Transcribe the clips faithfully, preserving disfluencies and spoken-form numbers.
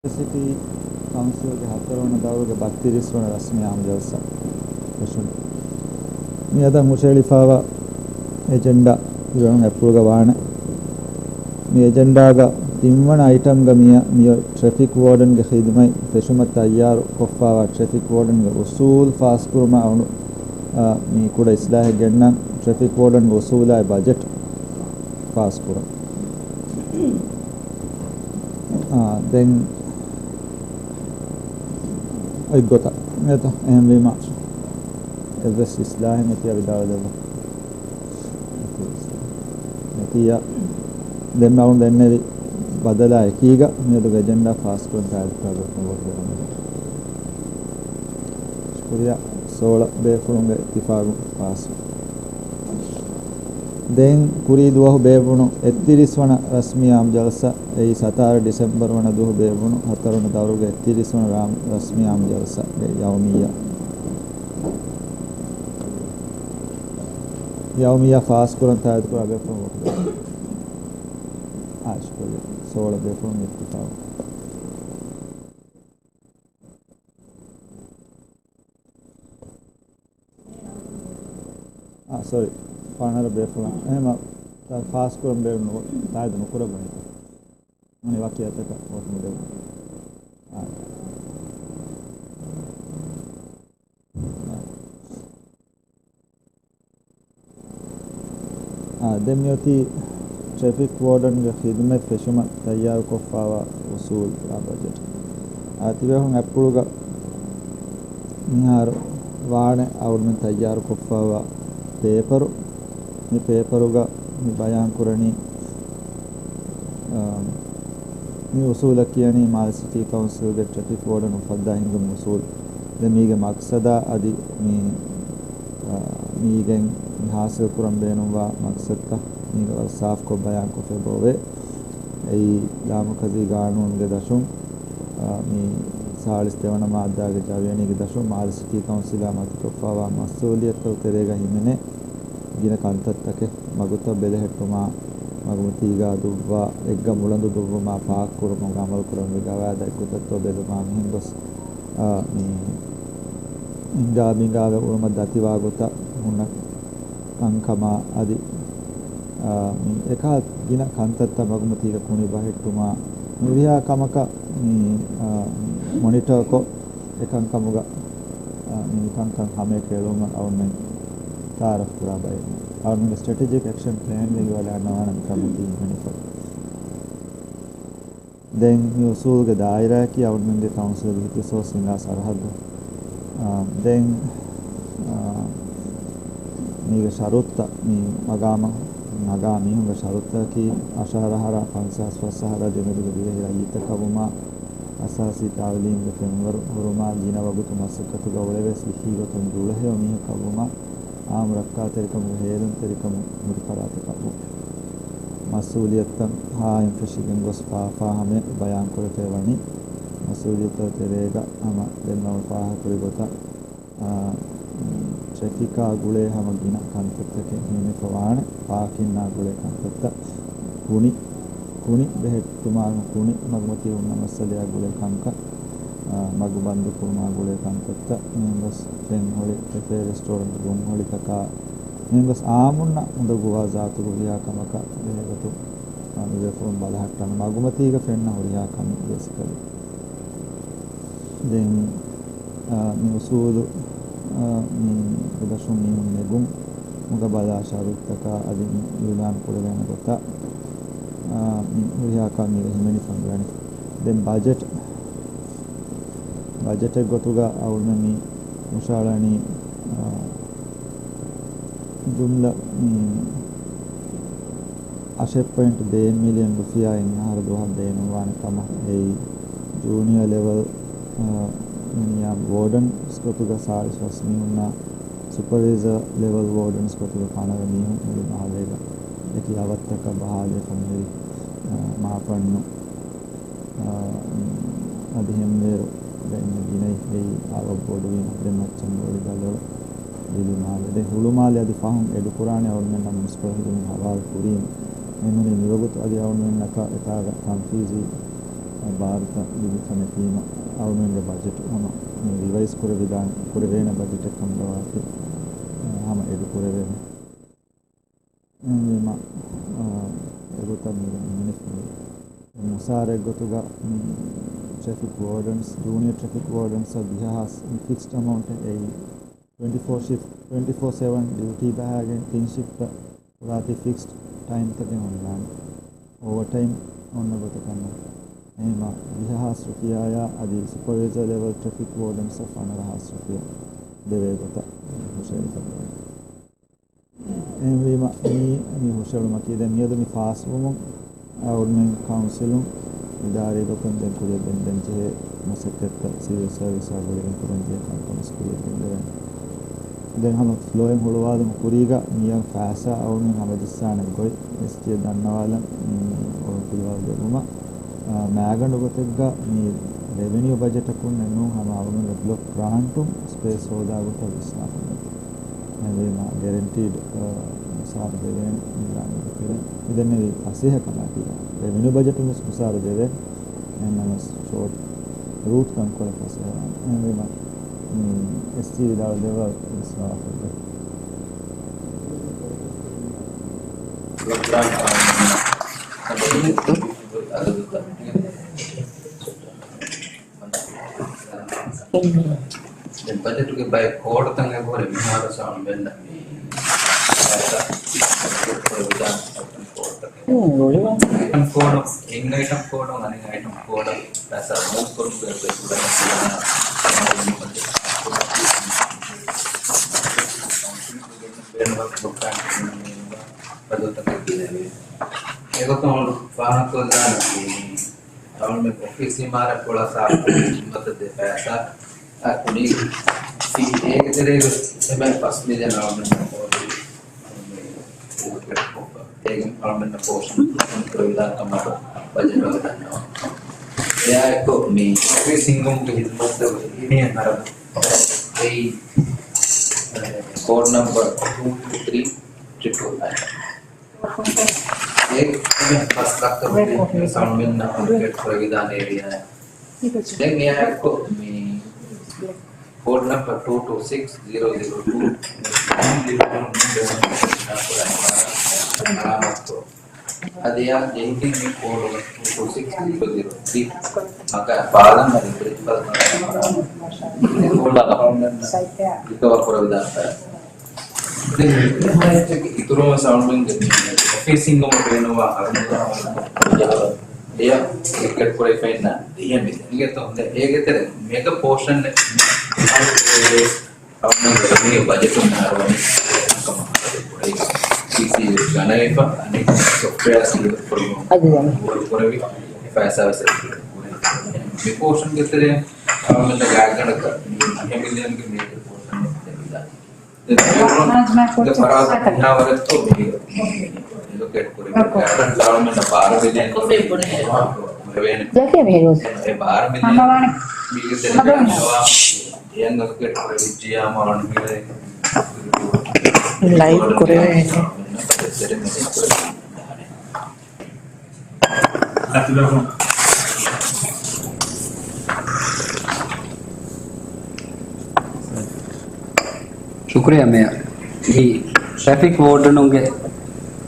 ސިޓީ ކައުންސިލްގެ ހަތަރުވަނަ ދައުރުގެ ބައްތިރީސް ވަނަ ރަސްމީ އާންމު ޖަލްސާ ފެށުން. މިއަދަށް ހުށަހެޅިފައިވާ އެޖެންޑާ އިވެން އެޕްޕުޅުގަ ވާނެ. މި އެޖެންޑާގަ ތިންވަނަ އައިޓަމްގަ މިއަ-، މިއޮތް ޓްރެފިކް ވޯޑަންގެ ޚިދުމަތް ފެށުމަށް ތައްޔާރު ކޮށްފައިވާ ޓްރެފިކް ވޯޑަންގެ އުސޫލް ފާސްކުރުމަށް އައުނު، އާ، މި ކުޑަ އިސްލާހެއް ގެންނަން. ޓްރެފިކް ވޯޑަންގެ އުސޫލާއި ބަޖެޓް ފާސްކުރަން. އާ، ދެން އޮތްގޮތަށް ނޭތޯ؟ އެހެންވީމަ އެއްވެސް އިސްލާހެއް ނެތިއްޔާ ވިދާޅުވެލައްވަ. ނެތިއްޔާ ދެން އަޅުން ދެންނެވި ބަދަލާ އެކީގަ މިއަދުގެ އެޖެންޑާ ފާސްކުރަން ތާއީދު ކުރާ ބައެއް ވޯޓް ދެންނެވި. ޝުކުރިއްޔާ. ސޯޅަ ބޭފުޅުންގެ އިއްތިފާގުން ފާސްވި. ދެން ކުރީ ދުވަހު ބޭއްވުނު އެއްތިރީސް ވަނަ ރަސްމީ އާންމު ޖަލްސާ، އެއީ ސަތާރަ ޑިސެމްބަރު ވަނަ ދުވަހު ބޭއްވުނު ހަތަރުވަނަ ދައުރުގެ އެއްތިރީސް ވަނަ ރާ-، ރަސްމީ އާންމު ޖަލްސާގެ ޔައުމިއްޔާ، ޔައުމިއްޔާ ފާސްކުރަން ތާއީދު ކުރާ ބޭފުޅުން ވޯޓު ދެން. އާ، ޝުކުރިއްޔާ. ސޯޅަ ބޭފުޅުން އިއްތިފާގު. އާ، ސޮރީ. ފަނަރަ ބޭފުޅުން. އެހެމަ ތާ-، ފާސްކުރަން ބޭނުން ނު-، ތާއީދު ނުކުރައްވަނީތަ؟ މަނި ވަކި އަތަކަށް ވޯޓު މި ދެވުނު. އާ. އާ، ދެން މިއޮތީ ޓްރެފިކް ވޯޑަންގެ ޚިދުމަތް ފެށުމަށް ތައްޔާރުކޮށްފައިވާ އުސޫލް އާ ބަޖެޓް. އާ، ތިބޭފުޅުން އެޕްޕުޅުގަ މިހާރު ވާނެ އަޅުމެން ތައްޔާރުކޮށްފައިވާ ޕޭޕަރު. މި ޕޭޕަރުގަ މި ބަޔާންކުރަނީ، އާ، މި އުސޫލަށް ކިޔަނީ މާލެ ސިޓީ ކައުންސިލްގެ ޓްރެފިކް ވޯޑަން އުފައްދާ ހިންގުމުގެ އުސޫލް. ދެން މީގެ މަޤްޞަދާ އަދި މި، އާ، މީގެން މި ހާސިލް ކުރަން ބޭނުންވާ މަޤްޞަދުތައް މީގަ ވަރަށް ސާފުކޮށް ބަޔާންކޮށްފައި އެބައޮވޭ. އެއީ ލާމަރުކަޒީ ގާނޫނުގެ ދަށުން، އާ، މި ސާޅީސް ދެވަނަ މާއްދާގެ ޖަރިއަނީގެ ދަށުން މާލެ ސިޓީ ކައުންސިލާ މަތިކޮށްފައިވާ މަސްއޫލިއްޔަތުތައް ތެރޭގަ ހިމެނޭ ގިނަ ކަންތައްތަކެއް މަގުތައް ބެލެހެއްޓުމާ، މަގުމަތީގާ ދުއްވާ އެއްގަ މުޅަނދު ދުއްވުމާ، ފާހަގަކުރުމުގަ އަމަލުކުރަންވީ ގަވާއިދާ އެއްގޮތަށްތޯ ބެލުމާ މިހެން ގޮސް، އާ، މި އިނގާ ބިނގާވެ އުޅުމަށް ދަތިވާ ގޮތަށް ހުންނަ ކަންކަމާ އަދި، އާ، މި އެކާ ގިނަ ކަންތައްތައް މަގުމަތީގަ ކުނި ބަހެއްޓުމާ ނުވިހާ ކަމަކަށް މި، އާ، މޮނިޓަރކޮށް އެކަންކަމުގަ، އާ، މި ކަންކަން ހަމައެކަނި އެޅުމަށް އަޅުމެން ތައާރަފް ކުރާ ބައެއް. އަޅުމެންގެ ސްޓްރެޓެޖިކް އެކްޝަން ޕްލޭންގައި ވަޑައިގަންނަވާނެ މިކަމަކީ ހިމެނިފަ. ދެން މި އުސޫލުގެ ދާއިރާއަކީ އަޅުމެންގެ ކައުންސިލްގެ ހިތުސޯސް ހިނގާ ސަރަހައްދު. އާ، ދެން، އާ، މީގެ ޝަރުތުތައް މި މަގާމަށް ނަގާ މީހުންގެ ޝަރުތުތަކަކީ އަށަހަރަ އަހަރާ ފަންސާސް ފަސް އަހަރާ ދެމެދުގެ ދިވެހި ރައްޔިތަކަށް ވުމާ، އަސާސީ ތައުލީމްގެ ފެންވަރު ހުރުމާ، ގިނަ ވަގުތު މަސައްކަތުގަ އުޅެވޭ ސިއްހީ ގޮތުން ދުޅަހެޔޮ މީހަކަށް ވުމާ، އާއްމު ރައްކާތެރިކަމުގެ ހޭލުންތެރިކަމުން ހުރި ފަރާތަކަށްވުން. މަސްއޫލިއްޔަތުތައް ހާއިން ފެށިގެން ގޮސް ފާފާ ހަމަޔަށް ބަޔާންކުރެފައި ވަނީ، މަސްއޫލިއްޔަތުތައް ތެރޭގަ ހަމަ ދެން އަޅު ފާހަގަކުރި ގޮތަށް، އާ، ޓްރެފިކާ ގުޅޭ ހަމަ ގިނަ ކަންތައްތަކެއް ހިމެނިފަ ވާނެ، ޕާކިންއާ ގުޅޭ ކަންތައްތައް، ކުނި، ކުނި ބެހެއްޓުމާ، ކުނި މަގުމަތީ ހުންނަ މައްސަލަޔާ ގުޅޭ ކަންކަން، އާ، މަގު ބަންދުކުރުމާ ގުޅޭ ކަންތައްތައް، މިހެން ގޮސް ފެންހޮޅި، ކެފޭ ރެސްޓޯރެންޓް ރޫމް ހޮޅިތަކާ، މިހެން ގޮސް އާއްމުންނަށް އުނދަގޫވާ ޒާތުގެ ހުރިހާ ކަމަކަށް ބެހޭގޮތުން، އާ، މި ބޭފުޅުން ބަލަހައްޓާނެ. މަގުމަތީގަ ފެންނަ ހުރިހާ ކަމެއް ބޭސިކަލީ. ދެން، އާ، މި އުސޫލު، އާ، މި ދަށުން މީހުން ނެގުން މުގަ ބަލާ ޝަރުތުތަކާ އަދި މި އިއުލާން ކުރެވޭނެ ގޮތަށް، އާ، މި ހުރިހާ ކަމެއް މީގަ ހިމެނިފަ މިވަނީ. ދެން ބަޖެޓް، ބަޖެޓެއް ގޮތުގަ އަޅުމެން މި ހުށައަޅަނީ، އާ، ޖުމްލަ މި އަށެއް ޕޮއިންޓް ދޭއް މިލިއަން ރުފިޔާއެއް އަހަރު ދުވަހަށް ބޭނުންވާނެ ކަމަށް. އެއީ ޖޫނިއަ ލެވެލް، އާ، މިނިއާ ވޯޑަންސް ގޮތުގަ ސާޅީސް ފަސް މީހުންނާ، ސުޕަވައިޒަރ ލެވެލް ވޯޑަންސް ގޮތުގަ ފަނަރަ މީހުން މުޅި މާލޭގަ އެކި އަވަށްތަކަށް ބަހާލައިފަ މިހިރީ، އާ، މާފަންނު، އާ، އަދި ހެންވޭރު ގައިމު ގިނައި އެއީ އަވަށް ބޮޑުވީމަ ދެން މައްޗަށް މުޅި ދަލޮޅު ލިބި މާލެ. ދެން ހުޅުމާލެ އަދި ފަހުން އެޑުކުރާނެ އަޅުމެންނަށް މުނިސިޕަލް ހިދުމަތް ހަވާލު ކުރީމަ. އެހެންވެ މިވަގުތު އަދި އަޅުމެންނަކަށް އެތާގަ ތަންފީޒީ ބާރުތައް ލިބިފަ ނެތީމަ، އަޅުމެންގެ ބަޖެޓު ހަމަ މި ރިވައިޒް ކުރެވިދާނެ، ކުރެވޭނެ ބަޖެޓެއް ކަމުގަ ވާތީ، ހަމަ އެޑު ކުރެވޭނެ. އެހެންވީމަ، އާ، އެގޮތަށް މި މިނިސްޓްރީ މުސާރައެއް ގޮތުގަ މި ޓްރެފިކް ވޯޑަންސް، ޖޫނިއަރ ޓްރެފިކް ވޯޑަންސްއަށް ދިހަ ހާސް މި ފިކްސްޑް އަމައުންޓެއް އެއީ، ޓްވެންޓީ ފޯ ޝިފްޓް، ޓްވެންޓީ ފޯ ސެވަން ޑިއުޓީ ބަހާގެން ތިން ޝިފްޓަށް ފުރާތި ފިކްސްޑް ޓައިމްތަކެއް އޮންނާނެ. އޯވަރ ޓައިމް އޮންނަ ގޮތަކަށް ނޫން. އެހެންވީމަ، ދިހަ ހާސް ރުފިޔާއާ އަދި ސުޕަވައިޒަރ ލެވެލް ޓްރެފިކް ވޯޑަންސަށް ފަނަރަ ހާސް ރުފިޔާ ދެވޭ ގޮތަށް ހުށައެޅިފަ ދެވޭ. އެހެންވީމަ، މީ، މި ހުށައެޅުމަކީ ދެން މިއަދު މި ފާސްވުމުން އަޅުމެން ކައުންސިލުން އިދާރީ ގޮތުން ދެން ކުރިއަށް ގެންދަން ޖެހޭ މަސައްކަތްތައް ސިވިލް ސަރވިސާ ގުޅިގެން ކުރަން ޖެހޭ ކަންކަން ވެސް ކުރިއަށް ގެންދެވޭނެ. ދެން ހަމަ ފްލޯއިން ހުޅުވާލުމުގެ ކުރީގަ މިއަށް ފައިސާ އަޅުމެން ހަމަޖައްސާނެ ގޮތް އެސްޓީއަށް ދަންނަވާލަން މި އޮޅުން ފިލުވާލު ދެއްވުމަށް، އާ، މާގަނޑު ގޮތެއްގަ މި ރެވެނިއު ބަޖެޓަކުންނެއް ނޫން ހަމަ އަޅުމެންގެ ބްލޮކް ގްރާންޓުން ސްޕޭސް ހޯދާ ގޮތަށް ވިސްނާފަ އެހެންވީމަ، ގެރެންޓީޑް، އާ، މުސާރަ ދެވޭނެ މި ގްރާންޓް ގޮތުގައި. މި ދެންނެވި ފަސޭހަ ކަމަކީ، ރެވެނިއު ބަޖެޓުން ވެސް މުސާރަ ދެވޭނެ. އެހެންނަމަވެސް ޝޯޓް ރޫޓް ތަންކޮޅެއް ފަސޭހަވާނެ. އެހެންވީމަ، މި އެސްޓީ ވިދާޅު ދެއްވާ ވިސްނާފަ. ދެން ބަޖެޓުގެ ބައެއް ކޯޑުތައް އެބަހުރި މިހާރު ސައުންޑް މެން މި ކޯޑުތަކެއް. އައިޓަމް ކޯޑު، އެއް އައިޓަމް ކޯޑު، އަނެއް އައިޓަމް ކޯޑު ޕައިސާ މޫވް ކުރުމުގެ ބެސް ބޭނުންވާ ޕްރޮގްރާމް ބަދަލުތަކެއް ދިނެވޭ. އެގޮތުން ފާހަގަކޮށްލާނަން އަޅުމެން އޮފީސް އިމާރާތް ކޮޅަށް ސާފުކުރުމަށް ދެ ފައިސާ އަ، ކުނި ފީ އޭގެ ތެރޭގަ އެބަ ފަސް މިލިއަން އަޅުމެން އޭގެ އަޅުމެންނަށް ޕޯޝަން ކުރެވިދާނެ ކަމަށް ބަޖެޓުގަ ދަންނަވަން. އެއާއެއްކޮށް މި އޮފީސް ހިންގުމުގެ ހިދުމަތްތައް އިން ހަރަ އެއީ، އަ، ކޯޑް ނަމްބަރ ޓޫ ޓޫ ތްރީ ޓްރިޕްލް ނައިން. އެ ފަސް ލައްކަ ސައުންޑް މެންނަށް އަލޮކޭޓް ކުރެވިދާނެ އޭރިއާއެއް. ދެން އެއާއެއްކޮށް މި ކޯޑް ނަމްބަރ ޓޫ ޓޫ ސިކްސް ޒީރޯ ޒީރޯ ޓޫ އަޅާމަތުކޮށް، އަދި އެއާ ޖެހިގެން މި ކޯޑް ޓޫ ޓޫ ސިކްސް ޒީރޯ ޒީރޯ ތްރީ މަގާ ފާލަން އަދި ޕްރިންސިޕަލް ކޯޑް ރިކަވަރ ކުރެވިދާނެ. ދެން އިތުރުން ސައުންޑް މެންގެ އޮފީސް ހިންގުމަށް ބޭނުންވާ އަޅުގަނޑު އެއަށް އެކްޓް ކުރެވިފައިންނަ ދިހަ މިލިއަން. އިނގޭތޯ ހޮނދެ އޭގެ ތެރެ މެގަ ޕޯޝަން އަޅުގަނޑު ރެވެނިއު ބަޖެޓުން ހަރުވަނީ ކަމަށް ހަދަ ކުރެވި. ޕީސީ ގަނެވިފަ އަނެއް ސޮފްޓްވެއާ ސީލް ކުރުމުން އަދި ދަނީ. ކުރެވި ފައިސާ ވެސް ކުރެވި. މި ޕޯޝަންގެ ތެރެއަށް އަޅުގަނޑަށް ގާތްގަނޑަކަށް މި ދިހަ މިލިއަންގެ މޭޖަރ ޕޯޝަން ލެވިދާނެ. ދެން ފަރާތު ހިނގާވަރެއްތޯ މި އެލޮކޭޓް ކުރެވޭ. އަޅުގަނޑަށް ބާރަ ބިލިއަން ކުރެވޭނެ. ޖަކިޔާ މިހިރީ އެ ބާރަ ބިލިއަން ހަމަވާނެ. މީގެ ތެރެއަށް އެއަށް އަލޮކޭޓް ކުރެވިއްޖިއްޔާ މަ އަޅުގަނޑު ލައިވް ކުރެވޭ. ޝުކުރިއްޔާ މޭޔަރ. މި ޓްރެފިކް ވޯޑަނުންގެ،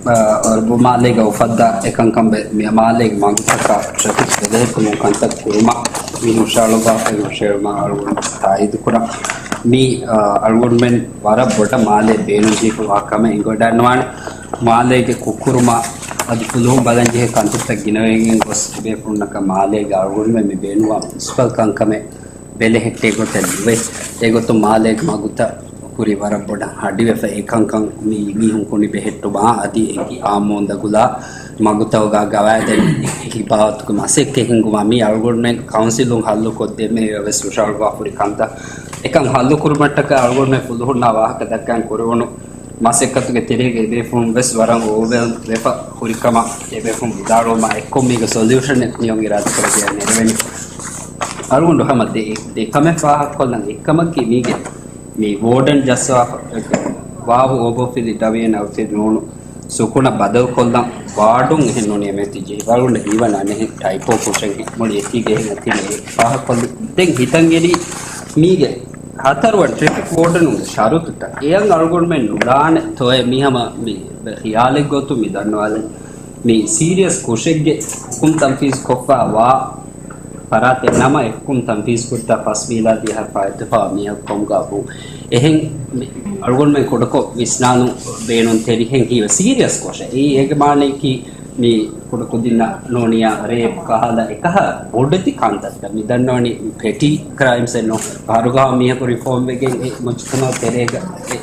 އަ، މާލޭގަ އުފައްދާ އެކަންކަން ބެ-، މި މާލޭގެ މަގުތަކަށް ޓްރެފިކް ބެލެހެއްޓުމުން ކަންތައް ކުރުމަށް މި ހުށަހަޅުއްވާފައި ހުށަހެޅުމަށް އަޅުގަނޑު ތާއީދު ކުރަން. މި، އަ، އަޅުގަނޑުމެން ވަރަށް ބޮޑަށް މާލޭ ބޭނުންޖެހިފަ ވާ ކަމެއް އެނގިވަޑައިގަންނަވާނެ. މާލޭގެ ކުށްކުރުމާ އަދި ފުލުހުން ބަލަންޖެހޭ ކަންތައްތައް ގިނަވެގެން ގޮސް ބޭފުޅުންނަކަށް މާލޭގެ އަޅުގަނޑުމެން މި ބޭނުންވާ މުނިސިޕަލް ކަންކަމެއް ބެލެހެއްޓޭ ގޮތެއް ނުވޭ. އެގޮތުން މާލޭގެ މަގުތައް ހުރީ ވަރަށް ބޮޑަށް ހަޑިވެފަ. އެ ކަންކަން މި މީހުން ކުނި ބެހެއްޓުމާ އަދި އެކި އާއްމު އުނދަގުލާ މަގުތަކުގަ ގަވާއިދެއް ހިފާވަތުގެ މަސައްކަތް ހިންގުމާ މީ އަޅުގަނޑުމެން ކައުންސިލުން ހައްލުކޮށްދޭ މި ވެސް ހުށަހަޅުވާ ހުރި ކަންތައް. އެކަން ހައްލުކުރުމަށްޓަކާ އަޅުގަނޑުމެން ފުލުހުންނާ ވާހަކަ ދައްކަން ކުރެވުނު މަސައްކަތުގެ ތެރޭގައި ބޭފުޅުން ވެސް ވަރަށް އޯވެލް ވެފަ ހުރިކަމަށް އެބޭފުޅުން ވިދާޅުވުމަށް އެއްކޮށް މީގެ ސޮލިއުޝަނެއް މިއޮން އިރާދަކުރެއްވިޔާ ނެރެވެނީ. އަޅުގަނޑު ހަމަ ދެ، ދެ ކަމެއް ފާހަގަކޮށްލަން. އެއްކަމަކީ މީގެ މި ވޯޑަން ޖައްސަވާފަ ވާވު އޯބޯފިލި ޑަވިއެން އައުތެއް ނޫނު ސުކުނަށް ބަދަލުކޮށްލަން ވާޑުން އެހެން ނޫނީ އެމެތި ޖެހިފަޅުން ހީވަނާނެ ޓައިޕޯ ކުށެއް މުޅި އެކީގެ އެހެން އަތިން އެ ފާހަގަކޮށްލި. ދެން ހިތަށް އެރީ މީގެ ހަތަރުވަނަ ޓްރެފިކް ވޯޑަނުގެ ޝަރުތުތައް އެޔަށް އަޅުގަނޑުމެން ނުލާނެ ތޯއޭ މީ ހަމަ މި ޚިޔާލެއް ގޮތުން މި ދަންނަވާލަން. މި ސީރިއަސް ކުށެއްގެ ހުކުމް ތަންފީޒް ކޮށްފަ ވާ ފަރާތެއް ނަމަ، އެ ހުކުމް ތަންފީޒް ކުރިތާ ފަސް މީލާދީ އަހަރު ފާއިތުފާ މީހަކު ކަމުގަ އަބު. އެހެން މި އަޅުގަނޑުމެން ކުޑަކޮށް ވިސްނާލުން ބޭނުންތެރި ހެން ހީވެ ސީރިއަސް ކުށެއް. އެއީ އޭގެ މާނަޔަކީ މި ކުޑަކުދިންނަށް ނޫނިޔާ ރޭޕް ކަހަލަ އެކަހަ ބޮޑެތި ކަންތައްތައް މި ދަންނަވަނީ ޕެޓީ ކްރައިމްސް އެއް ނޫން. ފަހަރުގަ މީހަކު ރިފޯމް ވެގެން އެ މުޖުތަމަޢު ތެރޭގަ އެ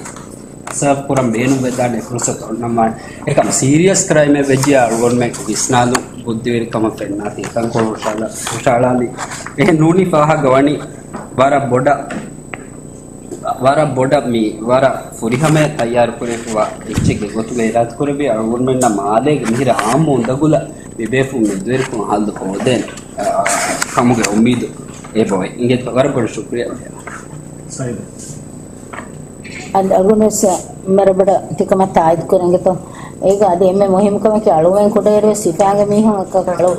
ސާފުކުރަން ބޭނުންވެދާނެ ފުރުސަތު އޮންނަމާ، އެކަމް ސީރިއަސް ކްރައިމެއް ވެއްޖެޔާ އަޅުގަނޑުމެން ވިސްނާލުން ބުއްދިވެރިކަމަށް ފެންނާތީ ކަންކޮޅު ހުށަހަޅާ-، ހުށަހަޅާލި. އެހެން ނޫނީ ފާހަގަ ވަނީ ވަރަށް ބޮޑަށް، ވަރަށް ބޮޑަށް މި ވަރަށް ފުރިހަމަޔަށް ތައްޔާރު ކުރެވިފައިވާ އެއްޗެއްގެ ގޮތުގައި އިރާދަކުރެއްވި އަޅުގަނޑުމެންނަށް މާލޭގެ މިހިރަ އާއްމު އުނދަގުލަށް މިބޭފުޅުން މެދުވެރިކޮށް ހައްލު ހޯދޭނެ، އާ، ކަމުގެ އުއްމީދު އެބައޮތް. އިނގޭތޯ ވަރަށް ބޮޑަށް ޝުކުރިއްޔާ. ސައިދު. އަދި އަޅުގަނޑުވެސް މި ވަރަށް ބޮޑަށް ތިކަމަށް ތާއީދު ކުރަން އިނގޭތޯ. އޭގަ އަދި އެންމެ މުހިއްމު ކަމަކީ އަޅުގަނޑު ކުޑައިރުވެސް ސިފައިންގެ މީހުން އަކަކަޅު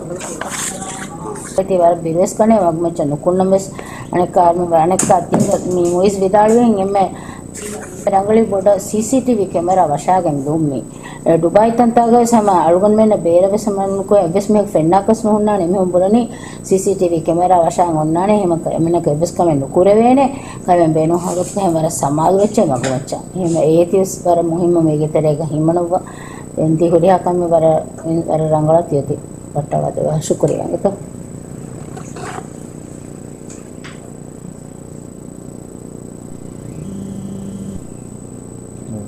އެތި ވަރަށް ބިރުވެސް ކަނެ ވަގުމައްޗަށް ނުކުންނަމެސް އަނެއްކާ، އަނެއްކާ ތިން މި މުއިޒް ވިދާޅުވިން އެންމެ ރަނގަޅީ ބޮޑަށް ސީސީޓީވީ ކެމެރާ ވަށާގެން ދުން މީ. އެ، ޑުބާއި ތަންތާގަވެސް ހަމަ އަޅުގަނޑުމެންނަށް ބޭރަށްވެސް ހަމަ ނުކު އެއްވެސް މީހަކު ފެންނާކަސް ނުހުންނާނެ. އެމީހުން ބުނަނީ ސީސީޓީވީ ކެމެރާ ވަށާން އޮންނާނެ. އެހެމަކަ އެމީހަކަށް އެއްވެސް ކަމެއް ނުކުރެވޭނެ. ކައިވެން ބޭނުން ހާލަތުގަ ހެން ވަރަށް ސަމާލުވެއްޗެ މަގުމައްޗަށް. އެހެމަ އޭތިވެސް ވަރަށް މުހިއްމު މީގެ ތެރޭގަ ހިމަނުއްވާ. ދެން ތި ހުރިހާ ކަމެއް ވަރަށް، ވަރަށް ރަނގަޅަށް ތިއޮތީ ވައްޓާވާދެވާ. ޝުކުރިއްޔާ އިނގޭތޯ.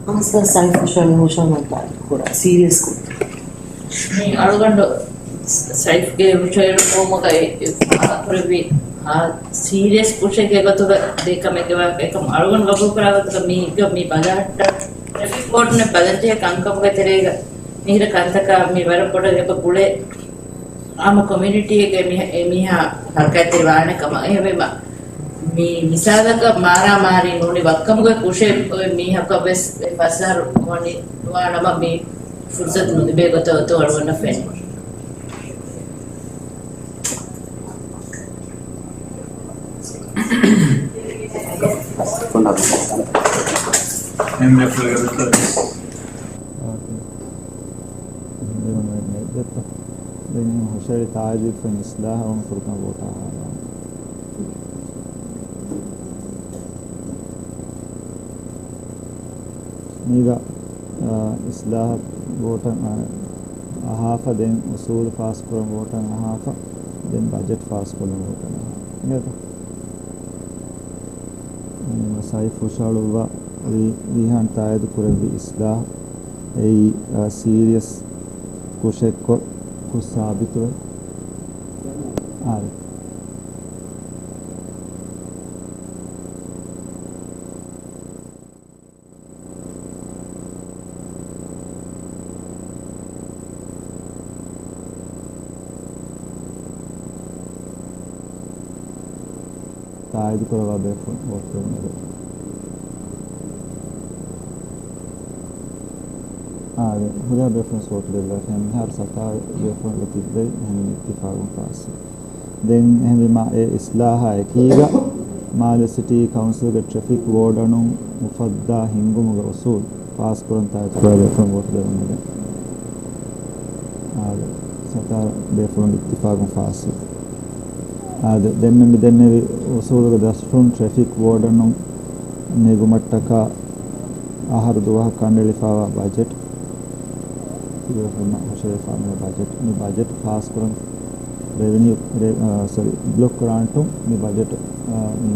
އަހަސް ސައިފު ޝަން ހުށަހަޅުމަށް ކުރާ ސީރިއަސް ކުށް. މި އަޅުގަނޑު ސައިފްގެ ހުށަހެޅުމުގައި ފާހަގަކުރެއްވި އާ ސީރިއަސް ކުށެއްގެ ގޮތުގަ ދެ ކަމެއްގެ ވާހަކަ އެކަމް އަޅުގަނޑު ގަބޫލުކުރާ ގޮތުގަ މީގަ މި ބަލަހައްޓާ ޓްރެފިކް ކޯޑުން ބަލަންޖެހޭ ކަންކަމުގެ ތެރޭގަ މިހިރަ ކަންތަކާ މި ވަރަށް ބޮޑަށް އެބަ ގުޅޭ. އާއްމު ކޮމިއުނިޓީއެއްގެ މި-، އެ މީހާ ހަރަކާތްތެރި ވާނެ ކަމަށް. އެހެންވީމަ، މި މިސާލަކަށް މާރާމާރީ ނޫނީ ވައްކަމުގެ ކުށެއް އޮތް މީހަކަށް ވެސް އެ ފަސް އަހަރު ވަނީ ނުވާނަމަ، މި ފުރުސަތު ނުލިބޭ ގޮތަށް އޮތޯ އަޅުގަނޑަށް ފެން. ދެން ހުށަހެޅި ތާއީދުވެފައި އިސްލާހަށް އޮން ފުރަތަމަ ވޯޓާ ހާދާނެ. މީގަ، އާ، އިސްލާހަށް ވޯޓަށް، އާ، އަހާފަ، ދެން އުސޫލު ފާސްކުރަން ވޯޓަށް އަހާފަ، ދެން ބަޖެޓް ފާސްކުރަން ވޯޓަށް އަހާފަ. އިނގޭތަ؟ ސައިފް ހުށަހަޅުއްވާ ރީ-، ރީހާން ތާއީދު ކުރެއްވި އިސްލާހް އެއީ، އާ، ސީރިއަސް ކުށެއްކޮށް، ކުށް ސާބިތުވެ. އާދެ. ތާއީދު ކުރައްވާ ބޭފުޅުން ވޯޓު ދެވުން އެބަ. އާދެ، ހުރިހާ ބޭފުޅުން ވޯޓު ދެއްވާފަ މިހާރު ސަތާރަ ބޭފުޅުން ތިއްބެވި، އެހެން އިއްތިފާގުން ފާސް. ދެން އެހެންވީމާ، އެ އިސްލާހާ އެކީގަ މާލެ ސިޓީ ކައުންސިލްގެ ޓްރެފިކް ވޯޑަނުން އުފައްދާ ހިންގުމުގެ އުސޫލް ފާސްކުރަން ތާއީދުކުރާ ބޭފުޅުން ވޯޓު ދެވުން އެބަ. އާދެ، ސަތާރަ ބޭފުޅުން އިއްތިފާގުން ފާސްވި. އާދެ، ދެންމެ މި ދެންނެވި އުސޫލުގެ ދަސްފުޅުން ޓްރެފިކް ވޯޑަނުން ނެގުމަށްޓަކާ އަހަރު ދުވަހަށް ކަނޑައެޅިފައިވާ ބަޖެޓް، ހުށަހެޅިފައިވާ މި ބަޖެޓް، މި ބަޖެޓް ފާސްކުރަން ރެވެނިއު، ރެ-، އާ، ސޮރީ، ބްލޮކް ގްރާންޓުން މި ބަޖެޓް، އާ، މި،